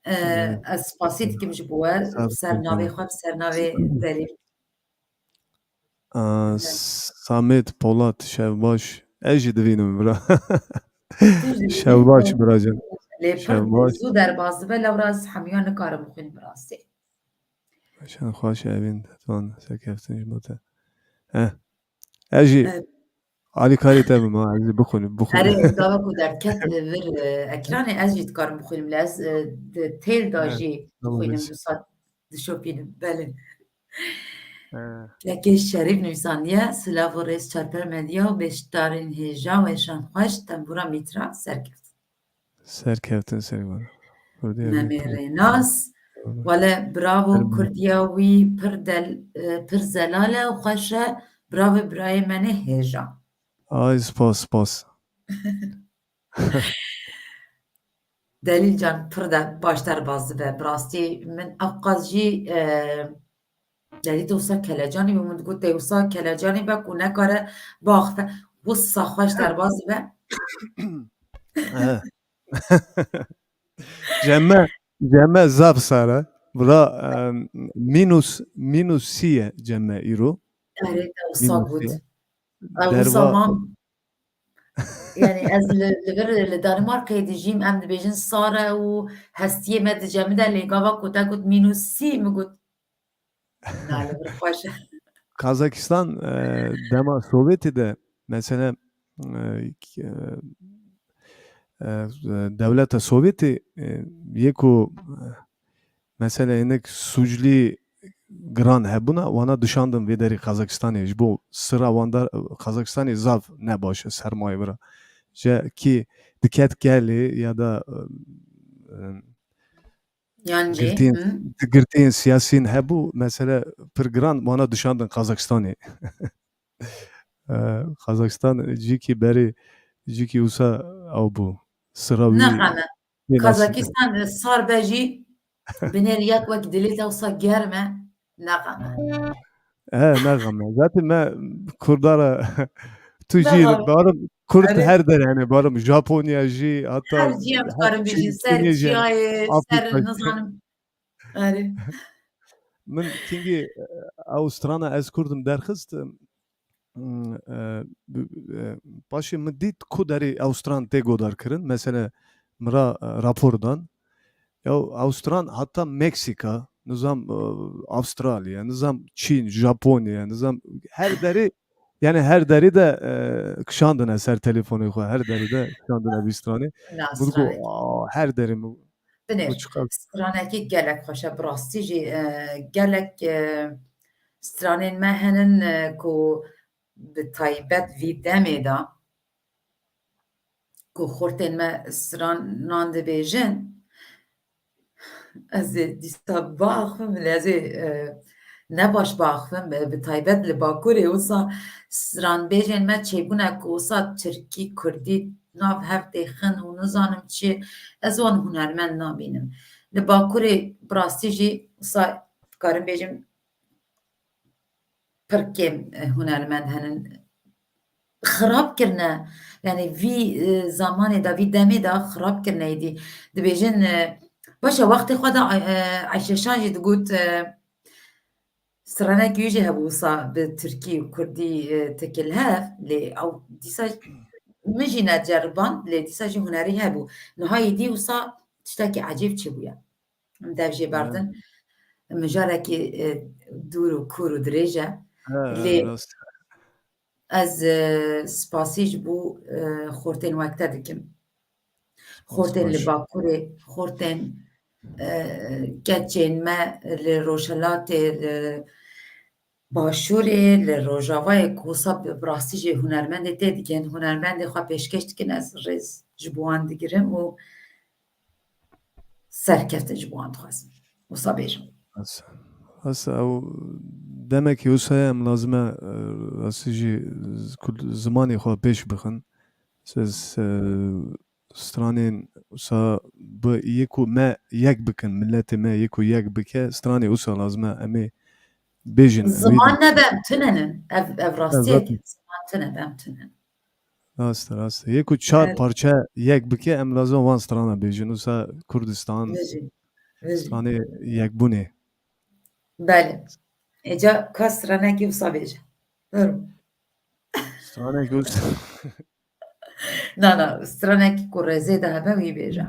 E, Evet. Ez spasî dikim ji bo we, Sağ ol, ser navê sağ ol. Xwe, ser navê Delîl. Aa, Samet Polat, şev baş. Ez jî divînim, bira. Tu jî divînî, Şev baş, bira can. Lê pir Şev baş. Zû derbas dibe, lewra ez hemiya nikarim bixwînim bi rastî. Şev xweş evîn, Tetwan, serkeftin ji bo te. Heh. Ez jî Evet. alîkarê te bim, ha, ez jî bixwînim, bixwînim. Erê, gava ku derket li vir, e, ekranê ez jî dikarim bixwînim, lê ez, e, di têl de Evet, jî tamam, dixwînim, ez. Wisa dişopînim, belê. He. Kekê Şerîf nivîsandiye, Silav û rêz Çarper Medya û beşdarên hêja, weşan xweş, tembûra mîtra, serkeftin. Serkeftin, servan. Kurdiya Memê wî pir Rênas, Kurdiya. Wele bravo, Kurdiya wî pir del-, e, pir zelal e û xweş e, bravo birayê me nê hêja. Ay, spas, spas. Delîl can pir de baş derbas dibe. Bi rastî min ew qas jî, e, Delîl de wisa kelecanî bû, min digot, te wisa kelecanî be ku nekare biaxife. Wisa xweş derbas dibe. Eh. Ceme, ceme zaf sar e. Bira, em, minus, minus sî ye ceme îro. Erê, te wisa Minus got. sî ye. Ew wisa Derva- mam. Yani ez li, li vir, li Danimarkayê dijîm, em dibêjin sar e û hestiyê me dicemide, lê gava ku te got mînus sî, min got, Na, li vir xweş e. Kazakistan, e, dema Sovyetê de, mesela, e, k-, e, e, dewleta Sovyetê, e, yê ku, e, mesela hinek sûclî giran hebûna, wana dişandin vê derê Kazakistanê, ji bo sira wan dar, Kazakistanê zaf nebaş e sermayê vira. Ji kî diket gelê ya da, e, e, Yan jî, girtiyên, hı. Girtiyên siyasîn hebû, mesele pir giran, wana dişandin Kazakistanê. E, Kazakistan cîkî berê, cîkî wisa ew bû. Sira wî Nexeme. Yê nasî. Kazakistan sar be jî binêr yek wek dilê te wisa germ e, nexeme. E, nexeme. Zaten me Kurdara tu jî Nexeme. Barim Kurd Erê. Her der yani barim Japonya jî hatta Her cî em her dikarin bêjin, ser Çinê jî, çiyayê, ser Afrika. Nizanim. Erê. Min kingî, e, ew strana Ez Kurd im derxist, m, e, bi, e, paşê min dît ku derê ew stran tê godar kirin. Mesela min ra, e, rapor dan. Ya ew stran hatta Meksika, nizam, e, Avustralya, nizam Çîn, Japonya, nizam her derê, yani her derê de, e, kişandine ser telefonê xwe, her derê de kişandine vî stranê. Na Min got, stranê. "Aa, her derê min." Binêr, Û çiqas stranekî gelek xweş e, bi rastî jî, e, gelek, e, stranên me henin, e, ku bi taybet vî demê de ku xortên me stranan dibêjin, ez ê dîsa biaxivim, lê ez ê, e, ne baş biaxivim, e, bi taybet li Bakurê wisa stranbêjên me çêbûne ku wisa tirkî, kurdî nav hev têxin û nizanim çi, ez wan hunermend nabînim. Li Bakurê bi rastî jî wisa dikarim bêjim pir kêm, e, hunermend henin. Xirab kirine, yani vî, e, zamanê de, vî demê de xirab kirine êdî. Dibêjin, e, baş e, wextê xwe de, e, Ayşe Şan jî digot, e, stranek wî jî hebû wisa bi tirkî û kurdî, e, teke li hev, lê ew dîsa min jî neceriband, lê dîsa jî hunerî hebû. Niha êdî wisa tiştekî ecêb çêbûye. Em dev jê berdin. Mijarekî, e, dûr û kûr û dirêj e. Ha, lê rast. Ez, e, spasî ji bo, e, xortên wek te dikim. Xortên li Bakurê, xortên, e, keçên me li Rojhilatê, li Başûrê, li Rojavayê ku wisa bi, bi rastî jî hunermendê tê dikin, hunermendê xwe pêşkêş dikin, ez rêz ji bo wan digirim û serkeftin ji bo wan dixwazim. Wisa bêjim. Rast, rast, ew demekî wisa ye, em lazim e, e, rastî jî z-, kul-, zimanê xwe pêş bixin. Siz, e, stranên wisa bi yê ku me yek bikin, miletê me yê ku yek bike, stranê wisa lazim e em ê bêjin. Ziman ne, em tune ne. Ev, ev rastiyek e. Ziman tune, em tune. Rast e, rast e. Yê ku çar parçe yek bike, em lazim wan strana bêjin. Wisa Kurdistan, stranê yekbûnê. Belê. Êca ka stranekî wisa bêje. Buyurun. Stranekî wisa. Na, na, stranekî ku rêzê de hebe wî bêje.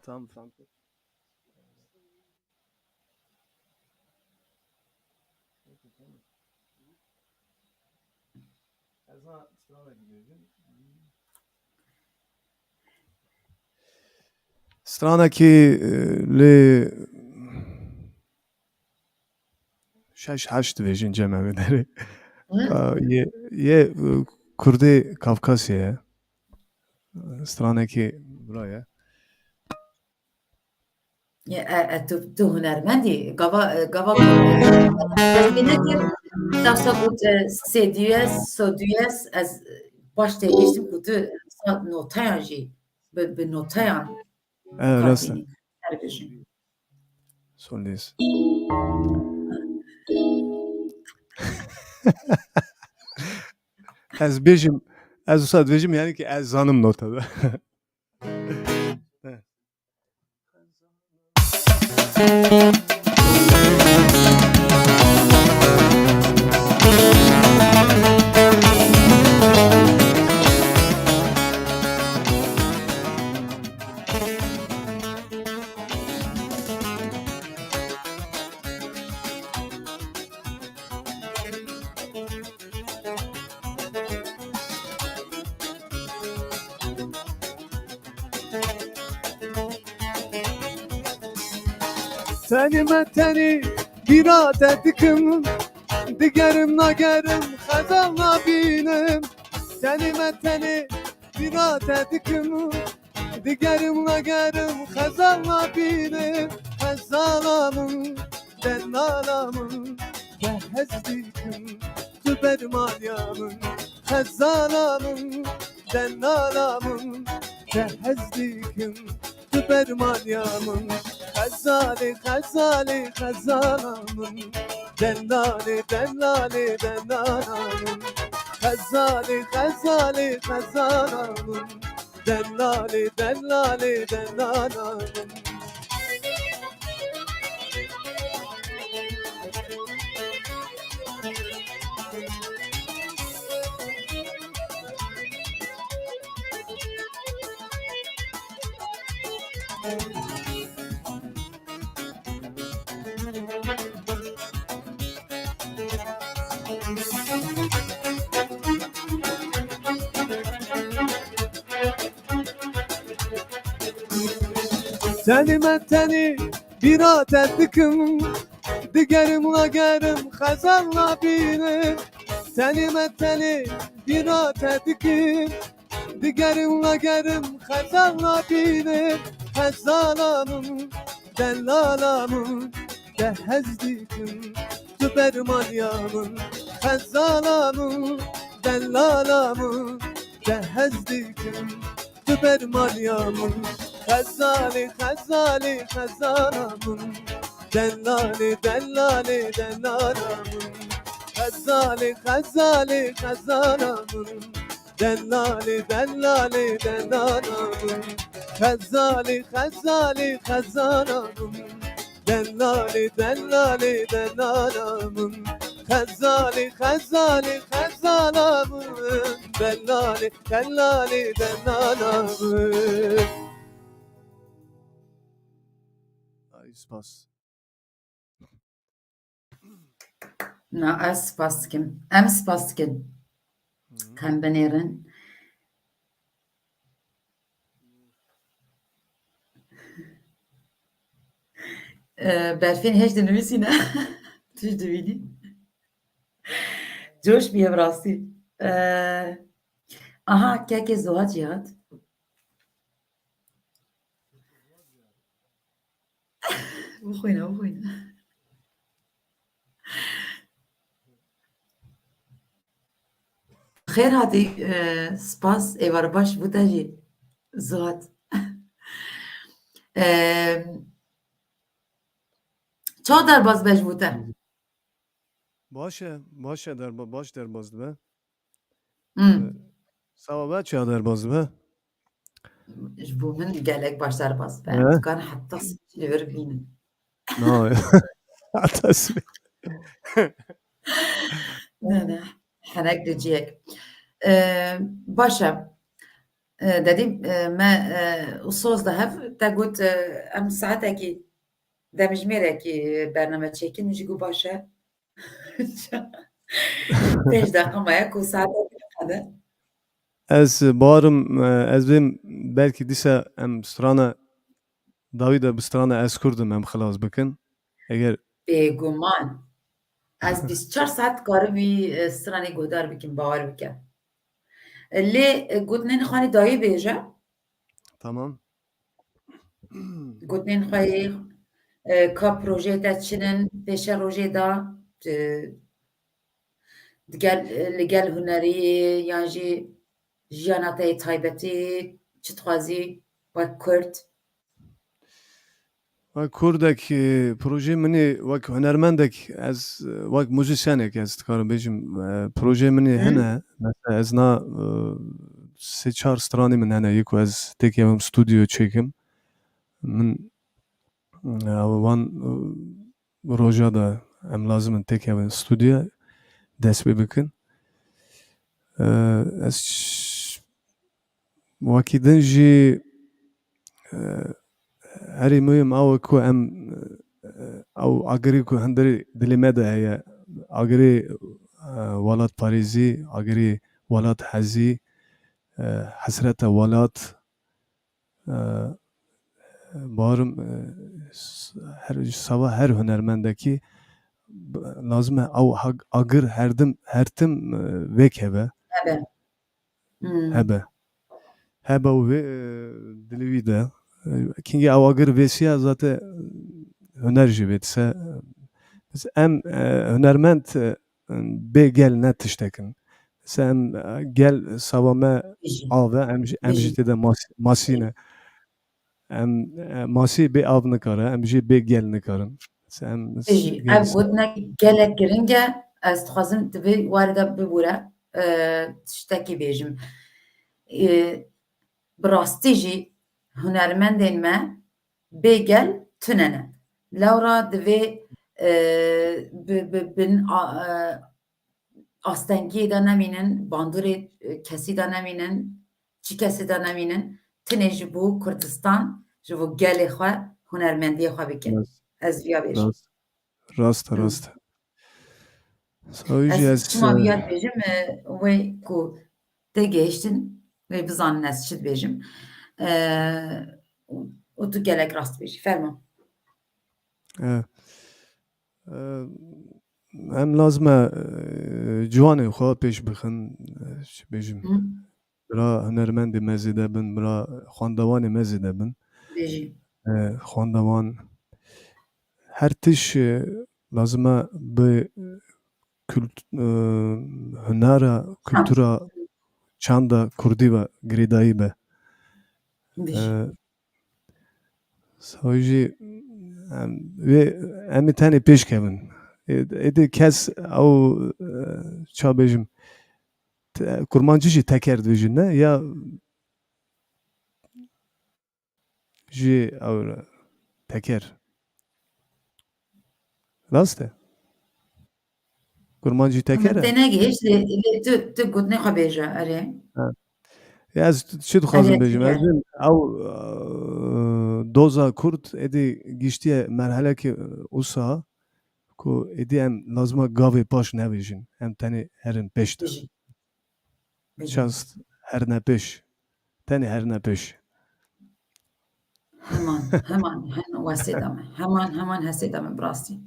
Tamam, tamam. Stranekî, e, lê şeş heşt dibêjin cem ev ê derê. Hı? A, yê, yê, e, Kurdê Kafkasyê ye. Stranekî bira ye. E, e, tu, tu hunermendî, gava, e, gava ez bîne kir, dewsa got, e, sê diyez, so diyez, ez baş têgihiştim ku tu sa notayan jî, bi, bi notayan E, rast e. Her bijî. Sol diyez. Ez bêjim, ez wisa dibêjim, yani ki ez zanim nota da. Tenê me tenê bîra te dikim, digerim nagerim xezal nabînim. Tenê me tenê bîra te dikim, digerim nagerim xezal nabînim. Xezala min, delala min, te hez dikim, tu bermaniya min. Xezala min, delala min, te hez dikim, tu bermaniya min. Xezalê, xezalê, xezala min, delalê, delalê, delala min. Xezalê, xezalê, xezala min, delalê, delalê, delala min. Tenê me tenê bîra te dikim, digerim nagerim xezal nabînim. Tenê me tenê bîra te dikim, digerim nagerim xezal nabînim. Xezala min, delala min, te hez dikim, tu bermaniya min. Xezala min, delala min, te hez dikim, tu bermaniya min. Xezalê, xezalê, xezala min, delalê, delalê, delala min. Xezalê, xezalê, xezala min, delalê, delalê, delala min. Xezalê, xezalê, xezala min, delalê, delalê, delala min. Xezalê, xezalê, xezala min, delalê, delalê, delala min. Ay, spas. Na, ez spas dikim. Em spas dikin. Hı. Em binêrin. Ee, Berfin hêj dinivîsîne. Tu jî divînî. Coş bûye bi rastî. Ee, aha, kekê Zuhad jî hat. Bixwîne, bixwîne. Xêr hatî, e, spas, êvar baş bû te jî, Zuhad. E, çawa derbas be ji bo te? Baş e, baş e, derba-, baş derbas dibe. Hmm. E, sawa be çawa derbas dibe? Ji bo min gelek baş derbas be. He? Dikar heta sibê li vir bînin. Na. Heta sibê. Ne, ne. Henek li ciyek. E, baş e. E, dedîm, e, me, e, û soz de hev te got, e, em saetekî demjimêrekî bername çêkin, ji ku baş e. Pênc deqa maye ku saet qede. Ez barim, e, ez bêm belkî dîsa em strana dawî de bi strana Ez Kurd im em xilas bikin. Eger Bêguman. Ez bîst çar saet dikaribî, e, stranê guhdar bikim, bawer bike. E, lê, e, gotinên xanî dawî bêje. Tamam. Gotinên xwe yê, e, ka projeyê te çi ne, pêşerojê de, e, digel, li gel hunerî yan jî jiyana te yê taybetî çi dixwazî wek Kurd? Wek Kurdek, e, projeyê min ê wek hunermendek, ez, e, wek muzîsyenek ez dikarim bêjim, e, projeyê min ê Hı. hene. Mesela ez na, e, sê çar stranê min hene yê ku ez têkevim stûdyo çêkim. Min, e, wan, e, roja de em lazim in têkevin stûdyo dest pê bikin. E, ez ş-, wekî din jî, e, herî muhîm ew e ku em, e, ew agirî ku hundirî dilê me de heye, agirî, e, welatparêzî, agirî welathezî, e, hesreta welat, e, Barim, e, s-, her, sava her hunermendekî b-, lazim e ew hag-, agir herdim, her tim, e, vêkeve. Hebe. Hmm. Hebe. Hebe û vê, e, dilê wî de. E, kingî ew agir vêsiya zate, e, huner jî vê dise. Biz em, e, hunermend, e, bê gel ne tiştek in. Mesela em, e, gel sava me Bijî. Av e, em jî, em jî Bijî. Tê de mas-, masî ne. Em, e, masî bê av nikare, em jî bê gel nikarin. Em Jî, gel ev gotinek gelek giring e, ez dixwazim di vê warê de bibûre, e, tiştekî bêjim. E, bi rastî jî hunermendên me bê gel tune ne. Lewra divê, e, bi, bi, bin, a, e, astengiyê de nemînin, bandorê, e, kesî de nemînin, çi kesî de nemînin, tenê ji bo Kurdistan, ji bo gelê xwe, hunermendiyê xwe bikin. Rast. Ez viya bêjim. Rast. Rast e, Hı. Rast e. Sawî jî Ez ez, çima e, viya bêjim, e, wê ku tê gihiştin, wê bizanin ez çi dibêjim. E, û tu gelek rast bêjî. Fermo. E, e, em lazim e, e, ciwanên xwe pêş bixin, e, çi bêjim. Hı. Bira hunermendê me zêde bin, bira xwendevanê me zêde bin. Bijî. E, xwendevan her tiş, e, lazim e bi kult-, e, hunera, Ha. Kultura, çanda kurdî ve girêdayî be. Bijî. E, Sawî jî, em, wê, em ê tenê pêş kevin. Ê-, êdî kes ew, e, ça bêjim, te-, kurmancî jî teker dibêjin, ne? Ya jî ew re, teker. Rast e? Kurmancî teker e? Min tênegihişt, lê, lê tu, tu gotinê xwe bêje, erê. Ha. Ya ez t-, çi dixwazim Erê, bêjim? Ez teker. Bêjim, ew, e, doza Kurd êdî giştiye merhelekê, e, usa ku êdî em lazima gavê paş nebêjin. Em tenê herin pêş de. Bijî. Bijî. Çast herine pêş. Tenê herine pêş. Heman, heman, hen wesê de me. Heman, heman hesê de me bi rastî.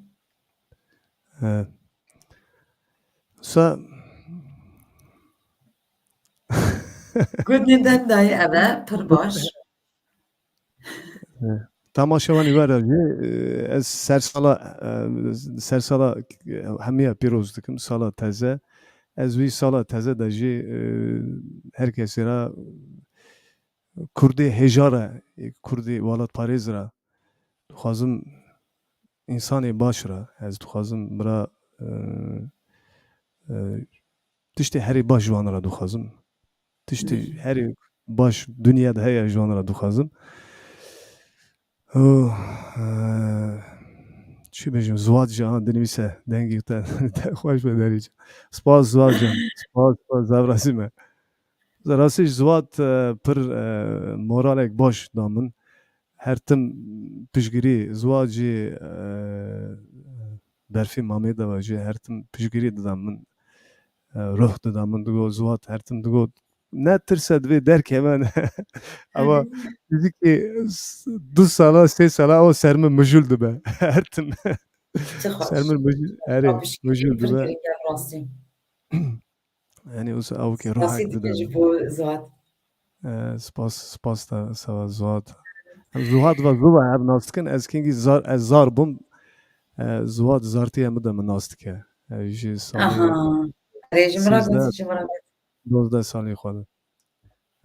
He. Sa- Gudnê deng dayê eve, pir baş. He. Tamaşevanî were jî, e, ez sersala, e, sersala, e, hemiya pîroz dikim, sala teze. Ez wî sala teze de jî, e, her kesê ra Kurdê hêja re, Kurdê welatparêz re, dixwazim însanê baş re, ez dixwazim bira, e, e, tiştê herî baş ji wan re dixwazim. Tiştê Hı. herî baş dinya de heye ji wan re dixwazim. Oh, e, çi bêjim, Ziwat jî, aha, dinivîse, dengê te, te xweş be derî. Spas Ziwat can, spas, spas, zaf razî me. Rastî jî Ziwat, e, pir, e, moralek baş da min. Her tim piştgirî Ziwat jî, e, berfê mamê de ve jî her tim piştgirî dida min. E, ruh dida min, digot Ziwat, her tim digot, "Ne tirse, divê derkeve." Ama nizîkî s-, du sala, sê sala o ser min mijûl dibe. Her tim. Çi xweş. Ser min mijûl, erê, Xwe piştgirî mijûl pir dibe. Giring e rastî. Yanî, wisa ew ke Spasî ruhek dike dide. Ji bo Zuhat. E, spas, spas te, sava Zuhat. Em Zuhat ve zû ve hev nas dikin. Ez kengî zar, ez zar bûm. E, Zuhat zartiye min de min nas dike. E, ji salê Aha. Erê, ji min re sêzdeh, got, ji min re got. Dozdeh salê xwe de.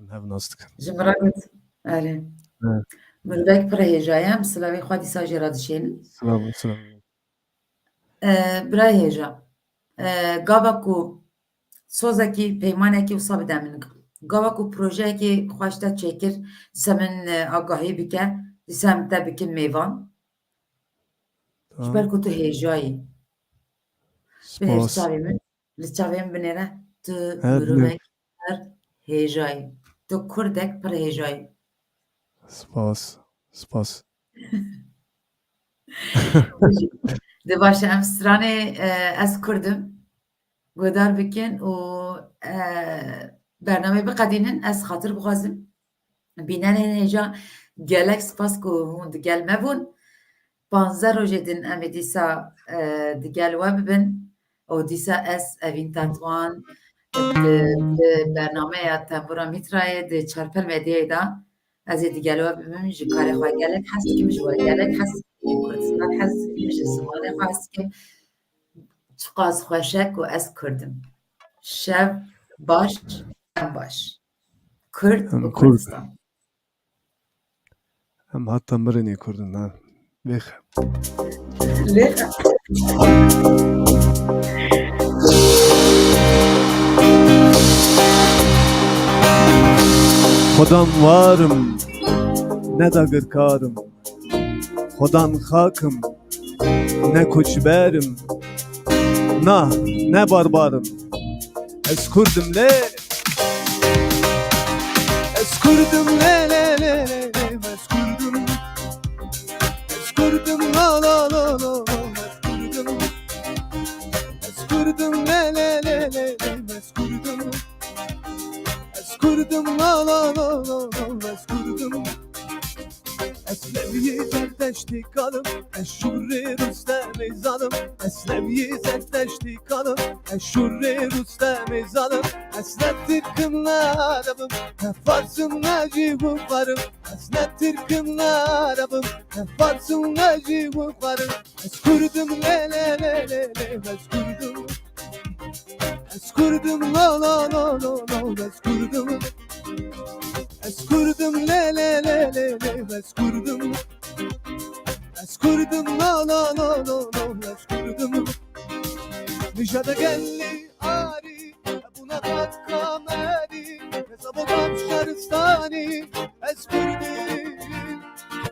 Em hev nas dikin. Ji min re got. Erê. Evet. Mirovek pir hêja ye. Em silavê xwe dîsa jê re dişênin. Silav, silav. E, birayê hêja. E, gava ku sozekî, peymanekî wisa bide min. Gava ku projeyekî xweş te çêkir, dîse min, e, agahî bike, dîse em te bikin mêvan. Ji ber Tamam. ku tu hêjayî. Binêr Spas. çavê min. Li çavê min binêre. Tu He, mirovek binêr. Pir hêjayî. Tu kurdek pir hêjayî. Spas. Spas. Bijî. De baş e, em stranê, e, Ez Kurd im guhdar bikin û, e, bernameyê biqedînin, ez xatir bixwazim. Bînerên hêja, Gelek spas ku hûn digel me bûn. Panzdeh rojê din em ê dîsa, e, digel we bibin. Û dîsa ez, Evîn Tetwan, di, di bernameya Tembûra Mîtrayê di Çarpel Medyayê de ez ê digel we bibim. Ji karê xwe gelek hez dikim, ji we gelek hez dikim, ji Kurdistan hez dikim, ji zimanê xwe hez dikim. Çiqas xweş e ku ez Kurd im. Şev baş, dem baş. Kurd Em û Kurd. Kurdistan. Em heta mirinê Kurd in, ha. Vêxe. Lê Xwedan war im, ne dagirkar im. Xwedan xak im, ne koçber im. Na, ne barbar im. Ez Kurd im lê. Ez Kurd im lê, lê, lê, lê, lê, ez Kurd im. Ez Kurd im, la, la, la, la, la, ez Kurd im. Ez Kurd im lê, lê, lê, lê, lê, ez Kurd im. Ez Kurd im, la, la, la, la, la, ez Kurd im. Ez Lewiyê Zerdeştî kal im, ez Şûrê Rustemê zal im. Ez Lewiyê Zerdeştî kal im, ez Şûrê Rustemê zal im. Ez ne Tirk im, ne Ereb im, ne Fars im, ne jî Bulgar im. Ez ne Tirk im, ne Ereb im, ne Fars im, ne jî Bulgar im. Ez Kurd im lê, lê, lê, lê, lê, ez Kurd im. Ez Kurd im, la, la, la, la, la, ez Kurd im. Ez Kurd im lê, lê, lê, lê, lê, ez Kurd im. Ez Kurd im, la, la, la, la, la, ez Kurd im. Nijada gelli arî, buna kakka merî, ez abotam şaristanî, ez Kurd im.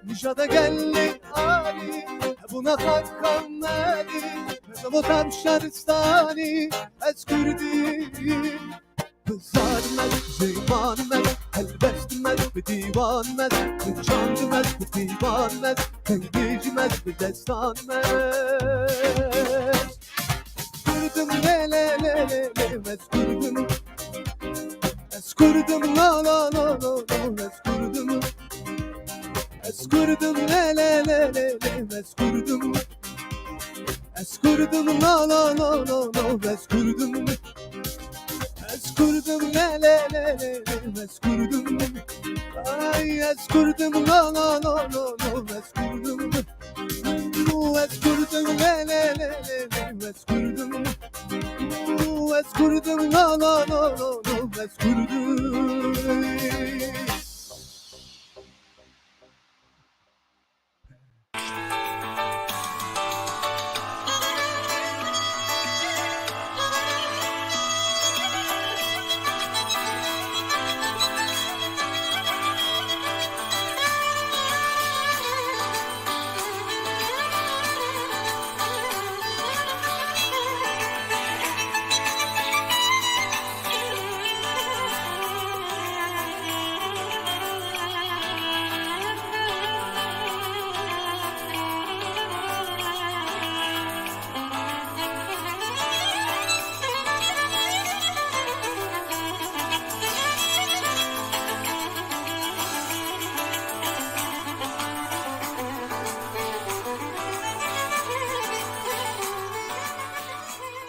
Nijada gelli arî, buna kakka merî, ez abotam şaristanî, ez Kurd im. Bi zar me, ziman me, helbest me, bi dîwan me, bi çand me, bi dîwan me, tengîj me, bi destan me. Kurd im lê, lê, lê, lê, lê, ez Kurd im. Ez Kurd im, la, la, la, la, la, ez Kurd im. Ez Kurd im lê, lê, lê, lê, lê, ez Kurd im. Ez Kurd im, la, la, la, la, la, ez Kurd im. Ez Kurd im, lê, lê, lê, lê, lê, ez Kurd im. Ay, ez Kurd im, la, la, la, la, la, ez Kurd im. Ez Kurd im, lê, lê, lê, lê, lê, ez Kurd im. Ez Kurd im, la, la, la, la, la, ez Kurd im.